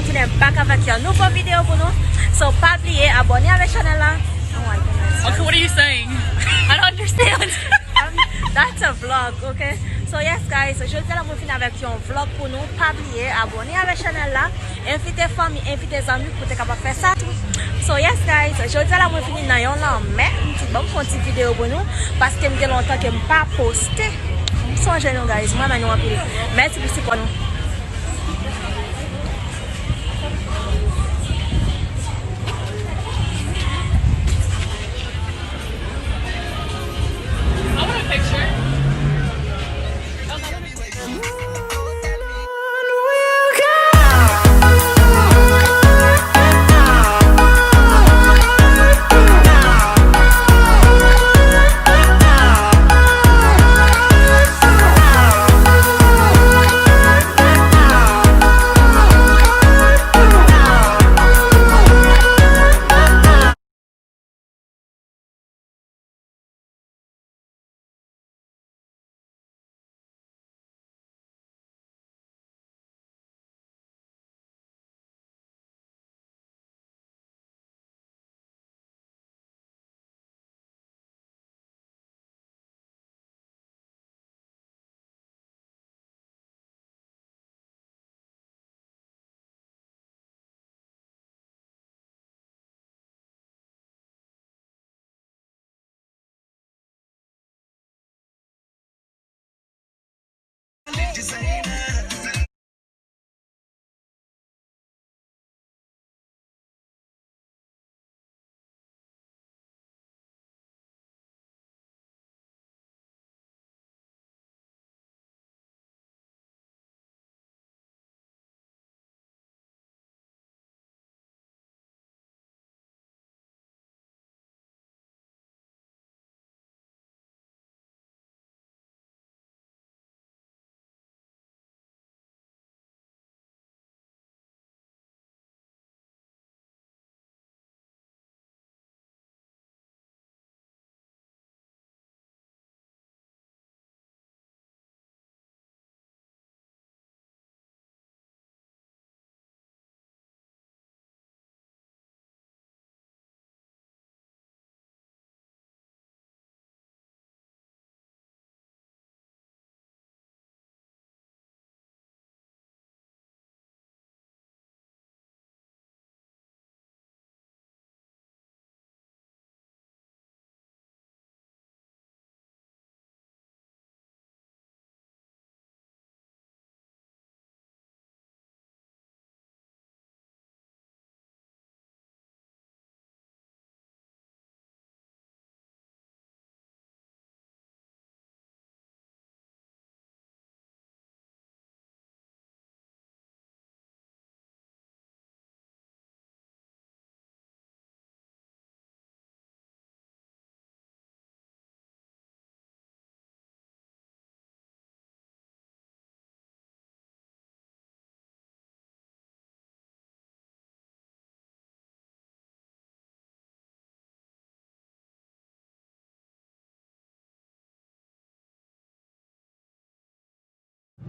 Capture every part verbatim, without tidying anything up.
Tounen back avèk yon nouvo videyo pou nou. So, pa bliye abòne avèk chanèl la. Oh my goodness. Okay, what are you saying? I don't understand. Um, that's a vlog, okay? So, yes, guys, jodi a la mwen vin avèk yon vlog pou nou. Pa bliye abòne avèk chanèl la. Envite fanmi, envite zanmi pou te kapab fè sa tou. So, yes, guys, jodi a la mwen vini nan yon lanmè. M di, bon, m fè yon ti videyo pou nou. Paske m gen lontan ke m pa poste. M sonje nou, guys. Mwen renmen nou anpil. Mèsi pou sipò nou. I want a picture.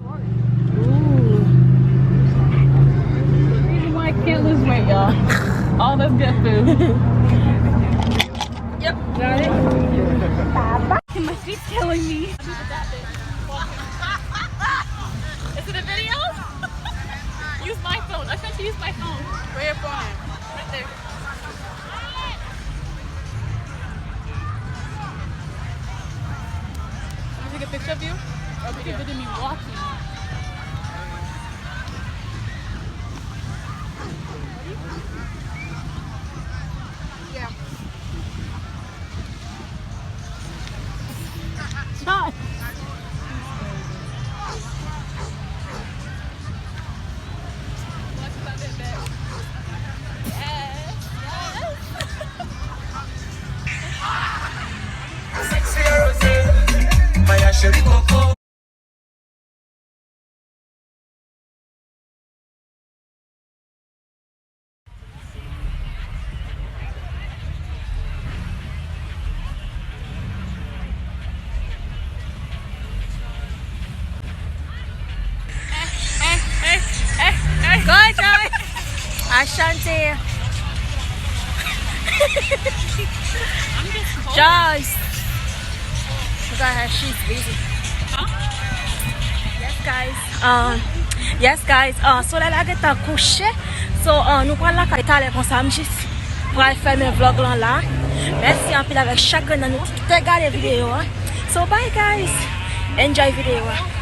Ooh. Reason why I can't lose weight, y'all. All this good food. Yep, got it. My feet's killing me. Is it a video? Use my phone. Ashante, use my phone. Where your phone at? Right there. Let me take a picture of you. Or you can video me walking. Yeah. Shot. Ashanti. Joyce. Look at her, she's busy. Yes, guys. Um, yes, guys. Uh, solèy la gentan kouche. So, uh, nou pral lakay talè konsa. M jis pral fèmen vlog lan la. Mèsi anpil avèk chak grenn nan nou ki te gade videyo a. So, bye, guys. Enjoy videyo a.